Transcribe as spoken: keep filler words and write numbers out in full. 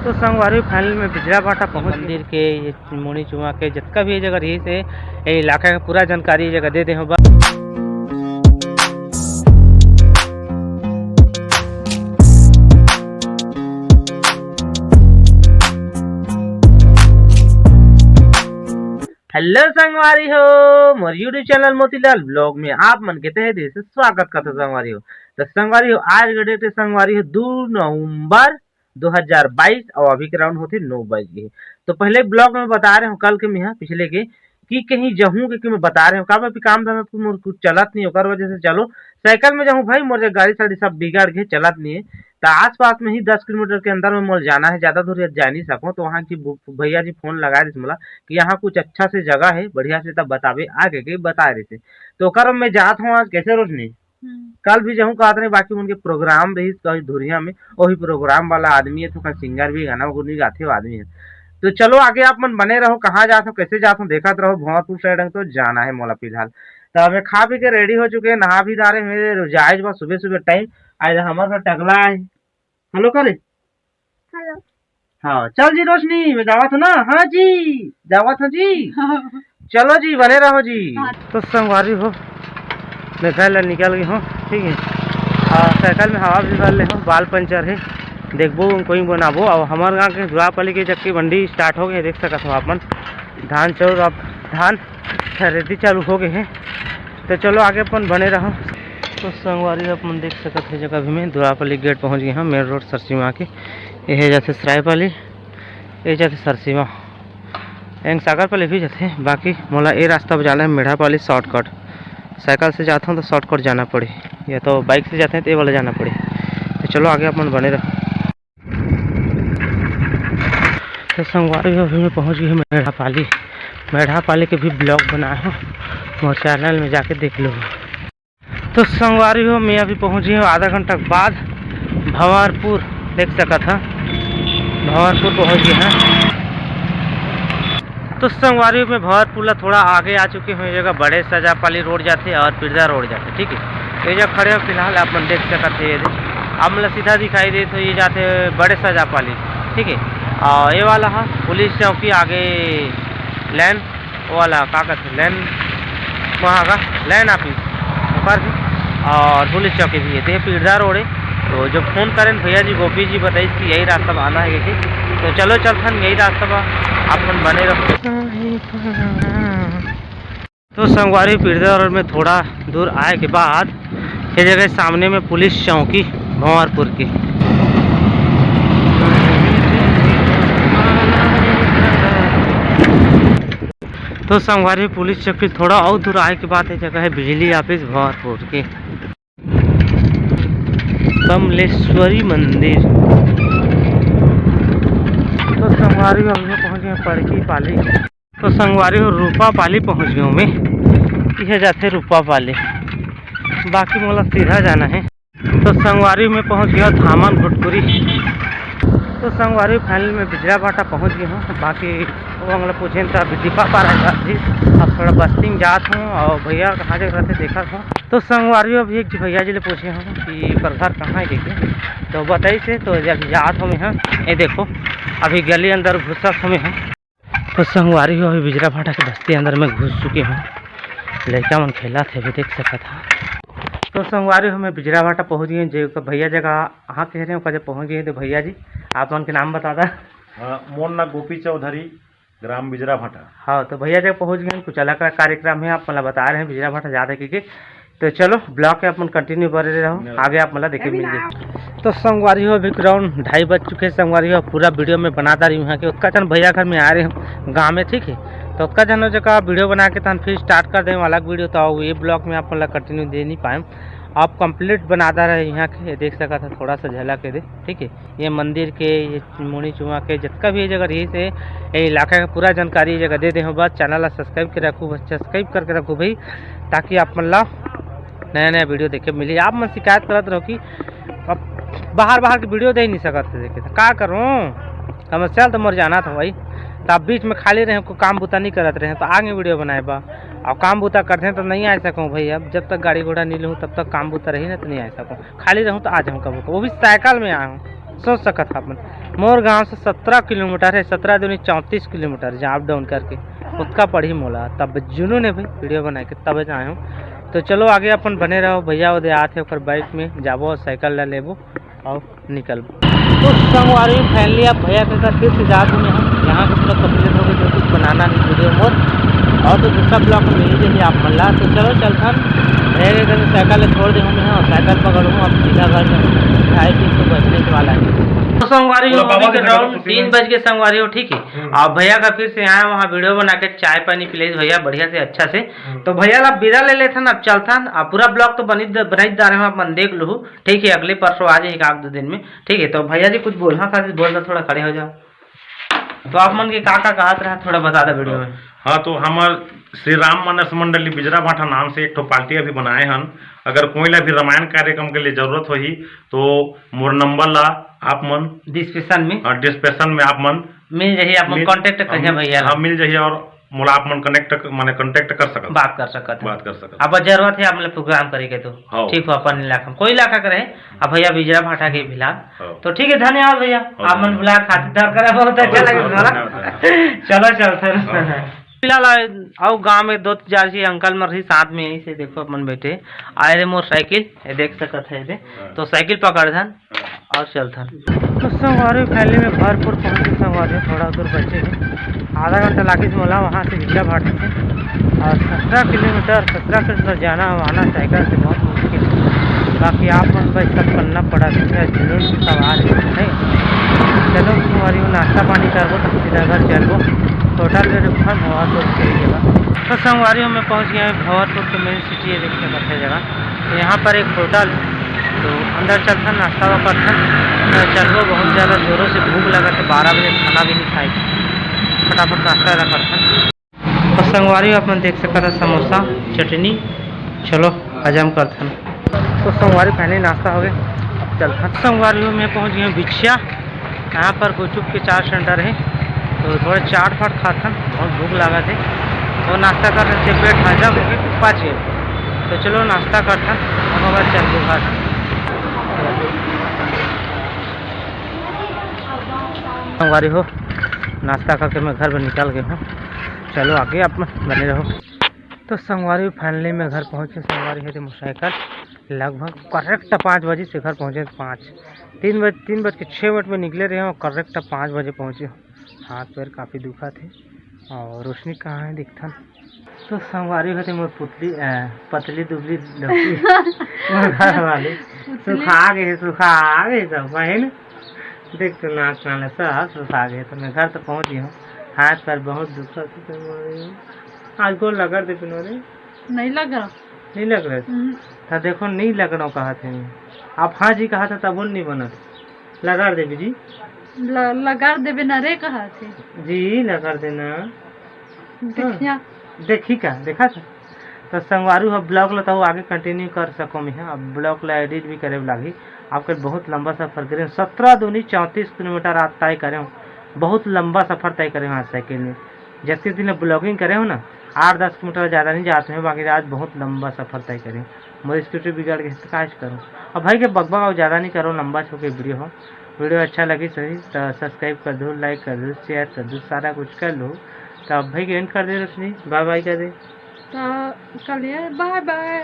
तो संगवारी, फाइनल में बिजरा भाटा पहुंच मंदिर के, ये मुड़ी चुमा के जतका भी ये जगह रहिस हे, ये इलाका के पूरा जानकारी ये जगह दे दे हो बा। हेलो संगवारी हो, मोर YouTube चैनल मोतीलाल ब्लॉग में आप मन के तहे दिल से स्वागत करत हो संगवारी हो। तो संगवारी हो, आज के डेट संगवारी हो दू नवंबर दो हज़ार बाईस, और अभी के राउंड होते नौ बज गए। तो पहले ब्लॉग में बता रहे हूँ, कल के मैं पिछले के कि कहीं जहूँ के, कि मैं बता रहे हूँ, काबर कि काम धंधा तो मोर कुछ चलत नहीं, ओकर वजह से चलो साइकिल में जाहूँ भाई, मोर जग गाड़ी साड़ी सब बिगड़ के चलत नहीं है। तो आसपास में ही दस किलोमीटर के अंदर में मोर जाना है, ज़्यादा दूर जा नहीं सकूँ। तो वहाँ की भैया जी फोन लगा दिस मोला कि यहाँ कुछ अच्छा से जगह है, बढ़िया से तब बताबे आगे के बता रहे थे। तो ओकर मैं जात हूँ आज। कैसे रोशनी? हम्म। कल भी जाहूँ कहत रहे, बाकी उनके प्रोग्राम रहिस कहीं धुरिया में, वही प्रोग्राम वाला आदमी है, तो कल सिंगर भी गाना गुनी गाथे वो आदमी है। तो चलो आगे आप मन बने रहो, कहाँ जात हो, कैसे जात हो, देखत रहो। भंवरपुर साइड तो जाना है मोला फिलहाल। तो हमें खा पी के रेडी हो चुके हैं, नहा भी डारे, मेरे जायज बा सुबह सुबह टाइम। आज हमारे साथ टकला है। हेलो करे। हेलो। हाँ, चल जी रोशनी, मैं जावत हूँ ना। हाँ जी, जावत हूँ जी। चलो जी, बने रहो जी। हाँ। तो संगवारी हो, मैं घर ले निकल गई हूँ, ठीक है। और साइकिल में हवा भी भर ले हूँ, बाल पंचर है, देखबो कोई बनाबो। और हमारे गाँव के दुआपाली के चक्की मंडी स्टार्ट हो गए, देख सकत हो आप मन। धान चाउर, अब धान खरीदी चालू हो गए हैं। तो चलो आगे अपन बने रहो। तो संगवारी अपन देख सकत है जगह भी में दुआपाली गेट पहुँच गए हैं, मेन रोड सरसीमा के। ये जाते सरायपाली, ये जाते सरसीमा, एंग सागरपाली भी जाते। बाकी मोला ये रास्ता पर जाना है मेढ़ापाली शॉर्टकट। साइकिल से जाता हूँ तो शॉर्टकट जाना पड़ी, या तो बाइक से जाते हैं तो ये वाला जाना पड़ी। तो चलो आगे अपन बने रहो। तो संगवारी हो, अभी मैं पहुँच गई हूँ मेढ़ापाली। मेढ़ापाली के भी ब्लॉग बनाया हूँ, मोर चैनल में जाके देख लो। तो संगवारी हो, मैं अभी पहुँच गई हूँ आधा घंटा के बाद भंवरपुर, देख सकत हा भंवरपुर पहुँच गए हैं। तो संगवारी हो, मैं भंवरपुर ला थोड़ा आगे आ चुके हूँ। ये जगह बड़े सजापाली रोड जाते और पिरदा रोड जाते, ठीक है। ये जगह खड़े हो फिलहाल, आप मन देख सकत है, ये दे, आप मन ला सीधा दिखाई दे तो ये जाते बड़े सजापाली, ठीक है। और ये वाला है पुलिस चौकी आगे, लैंड वाला का कहते हैं, लैंड, वहाँ का लैंड ऑफिस, ऊपर भी, और पुलिस चौकी भी है। तो ये पिरदा रोड है। तो जो फोन करें भैया जी, गोपी जी बताइस कि यही रास्ता पर आना है, ठीक। तो चलो चलथन यही रास्ता पर, आप मन बने रहो। तो संगवारी, पिरदा रोड में थोड़ा दूर आए के बाद ये जगह सामने में पुलिस चौकी भंवरपुर की। तो संगवारी, पुलिस चौकी थोड़ा और दूर आए के बाद ये जगह है बिजली ऑफिस भंवरपुर की। कमलेश्वरी मंदिर। तो संगवारी, हम लोग पहुँच गए पड़की पाली। तो संगवारी हो, रूपा पाली पहुँच गए मैं। यह जाते रूपा पाली, बाकी मोला सीधा जाना है। तो संगवारी में पहुँच गया धामन घुटकुरी। तो संगवारी, फाइनल में बिजरा भाटा पहुँच गए हूँ। बाकी वो अगला पूछे तो अभी दीपा पारा जात थी, अब थोड़ा बस्ती में जात हूँ और भैया कहाँ जगह रहते देखा था। तो संगवारी, अभी एक भैया जी ले पूछे हूँ कि पर घर कहाँ है, देखे तो बताई से। तो जब जात हूँ मैं, ये देखो अभी गली अंदर घुसत हूँ मैं। तो संगवारी हो, अभी बिजरा भाटा के बस्ती अंदर में घुस चुके हूँ। लइका मन खेलत हे, अभी देख सकत हा। तो संगवारी हो, मैं बिजरा भाटा पहुँच गए, जे ओकर भैया जगह अहाँ कह रहे हो, ओकर जब पहुँच गए तो भैया जी, आप मन के नाम बता दा। हाँ, मोर नाम गोपी चौधरी, ग्राम बिजरा भाटा। हाँ, तो भैया जगह पहुँच गए, कुछ अलग का कार्यक्रम है, आप मतलब बता रहे हैं बिजरा भाटा जाते के, के। तो चलो, ब्लॉग के अपन कंटिन्यू बने रहो, नहीं। आगे आप मतलब देखे मिल जाए। तो संगवारी हो, अभी ग्राउंड ढाई बज चुके हैं संगवारी हो, पूरा वीडियो में बनाता रही हूँ कि उतका जन भैया घर में आ रहे हैं गाँव में, ठीक है। तो उतका जन जगह वीडियो बना के तहन फिर स्टार्ट कर दें अलग वीडियो। तो ये ब्लॉग में आप मतलब कंटिन्यू दे नहीं पाए, आप कंप्लीट बनाता रहे यहाँ के, ये देख सकत हा, थोड़ा सा झलक के दे, ठीक है। ये मंदिर के, ये मुड़ी चुमा के, जितना भी ये जगह रहिस हे, ये इलाका के पूरा जानकारी ये जगह दे दे हूँ। बस चैनल ला सब्सक्राइब के रखू, बस सब्सक्राइब करके रखू भाई, ताकि आप मन ला नया नया वीडियो देखे मिली। आप मन शिकायत करत रहो कि अब बाहर बाहर के वीडियो दे नहीं सकत हे, देखे तो का करूँ, समस्या तो मोर जानत हो भाई। तो आप बीच में खाली रहे, कोई काम बुता नहीं करत रहे, तो आगे वीडियो बनाए बा, और काम बुता करते हैं तो नहीं आ सकूँ भाई। अब जब तक गाड़ी घोड़ा नहीं लूँ तब तक काम बुता रही ना, तो नहीं आ सकूँ। खाली रहूँ तो आ जाऊँ कबो कबो, वो भी साइकिल में आऊँ। सोच सकत हा अपन, मोर गांव से सत्रह किलोमीटर है, सत्रह दूनी चौंतीस किलोमीटर, जहाँ अप डाउन करके ओतका पड़ही मोला। तब जुनून है भाई, वीडियो बना के तबे जाए हूँ। तो चलो आगे अपन बने रहो, भैया ओदे आत है, ओकर बाइक में जाबो, साइकिल ला लेबो और निकलबो। तो संगवारी, फाइनली आप भैया के साथ फिर से जात हूँ मैं हम, यहाँ के पूरा कंप्लीट हो गए, जो कुछ बनाना है वीडियो मोर, और तो दूसरा ब्लॉग में मिल जाइए आप मन ला। तो चलो चलथन, भैया के घर साइकिल ला छोड़ दे हूँ मैं, और साइकिल पकड़ूँ अब सीधा घर में, ढाई तीन सौ बजने के वाला है। तो संगवारी हो, बोला, बाबा अभी के के घर राउंड खुशी तीन में। बज के संगवारी हो, ठीक है। हम्म। और भैया का फिर से यहाँ वहाँ वीडियो बना के चाय पानी पिलाइस भैया बढ़िया से अच्छा से। हम्म। तो भैया ला विदा ले लेथन, अब चलथन। अब पूरा ब्लॉग तो बनी बनाई जा रहे हो, आप मन देख लू, ठीक है। अगले परसों आ जाए एक आध दो दिन में, ठीक है। तो भैया जी कुछ बोलना था, बोल दो, थोड़ा खड़े हो जाओ। तो आप मन के का का कहत रहा, थोड़ा बता दो वीडियो में। हाँ, तो हमर श्री राम मानस मंडली बिजरा भाटा नाम से एक ठो पार्टी अभी बनाए हन। अगर कोई ला भी रामायण कार्यक्रम के लिए जरूरत होही तो मोर नंबर ला आप मन डिस्क्रिप्शन में, हाँ, डिस्क्रिप्शन में आप मन मिल जाही, आप मन मिल, कॉन्टैक्ट करिए हाँ, भैया ला। हाँ, मिल जाही और मोला आप मन कनेक्ट, माने कॉन्टैक्ट कर सकत, बात कर सकत है। बात कर सकत। अब जरूरत है आप मतलब प्रोग्राम करे के तो हाँ। ठीक हो, अपन इलाका में, कोई इलाका के रहे, अब भैया बिजरा भाटा के फिलहाल। हाँ। तो ठीक है, धन्यवाद भैया, हाँ, आप मन धन्यवाद। बुला खातिरदार करा, बहुत अच्छा हाँ, लगे हाँ, सुना। धन्यवाद, धन्यवाद। चलो चलथन। हाँ। फिलहाल आए, आओ गांव में दो चार जी अंकल मन रही साथ में, यहीं से देखो अपन बैठे आए रे मोर साइकिल, ये देख सकत है रे। हाँ। तो साइकिल पकड़ धन हाँ। और चलथन। तो संगवारी फाइनली में भरपुर पहुंचे संगवारी, थोड़ा दूर बचे हैं, आधा घंटा लागिस मोला वहाँ से बिजरा भाटा से, और सत्रह किलोमीटर, सत्रह किलोमीटर जाना आना साइकिल से बहुत मुश्किल है। बाकी आप मन भाई सब करना पड़ा, जुनून की सवाल है। चलो संगवारी हो, नाश्ता पानी करबो तो सीधा घर चलबो, होटल में रुकथन भंवरपुर के जगह। तो संगवारी हो, मैं पहुँच गया हूँ भंवरपुर के मेन सिटी है, देख सकत है जगह। तो यहाँ पर एक होटल है, तो अंदर चलथन, नाश्ता वास्ता करथन, तो चलबो। बहुत ज़्यादा जोरों से भूख लगा, तो बारह बजे खाना भी नहीं खाए, फटाफट नाश्ता वास्ता करथन। तो संगवारी हो, आप मन देख सकत है समोसा, चटनी। चलो हजम करथन। तो संगवारी फाइनली नाश्ता हो गए, अब चलथन। संगवारी हो, मैं पहुँच गया हूँ बिछिया, यहाँ पर गुपचुप के चाट सेंटर है, तो थोड़ा चाट फाट खाथन, बहुत भूख लगा थे। तो नाश्ता करने से पेट हजम होके पच गए, तो चलो नाश्ता करथन, ओकर बाद चलबो घर। संगवारी हो, नाश्ता करके मैं घर पर निकल गया हूँ। चलो आगे आप बने रहो। तो संगवारी, फाइनली मैं घर पहुँच के संगवारी है, तो मोटरसाइकिल लगभग करेक्ट पाँच बजे से घर पहुँचे, पाँच, तीन बज तीन बज के छः मिनट में निकले रहे हो, करेक्ट पाँच बजे पहुँचे हो। हाथ पैर काफ़ी दुखा थे और रोशनी कहाँ है दिखथन। तो संगवारी हो, ते मोर पुतली, अ, पतली दुबली लड़की, मोर घर वाली पुतली। सुखा गए, सुखा गए सब बहन। देख तो नाक कान सब सुखा गए, तो मैं घर तो पहुँच गया हूँ। हाथ पैर बहुत दुखा थे संगवारी हो। आज गोड़ लगड़ दे पिनो रे। नहीं लग रहा। नहीं लग रहा। हम्म। तो देखो, नहीं लगड़ो कहा थे। आप हाँ जी कहा था, तब नहीं बनत। लगाड़ देबे जी। ल-, लगाड़ देबे ना रे कहा थे। जी, लगाड़ देना। देखिया। हाँ। देखी का? देखा था? तो संगवारू ह ब्लॉग ल तो आगे कंटिन्यू कर सको मैं, अब ब्लॉग ल एडिट भी करे लागही। आपके बहुत लंबा सफर करें, सत्रह दूनी चौंतीस किलोमीटर आज तय करें, बहुत लंबा सफर तय करें आज साइकिल में। जतके दिन ब्लॉगिंग करे हो ना, आठ दस किलोमीटर ज़्यादा नहीं जाते हैं, बाकी आज बहुत लंबा सफर तय करे। मोर स्कूटी बिगड़ गए तो काज करो। अब भाई के बकबक और ज़्यादा नहीं करो, लंबा छोके वीडियो हो। वीडियो अच्छा लगी सही तो सब्सक्राइब कर दो, लाइक कर दो, शेयर कर दो, सारा कुछ कर लो। तो अब भाई के एंड कर दे रोशनी, बाय बाय कर दे। तो कल ये बाय बाय।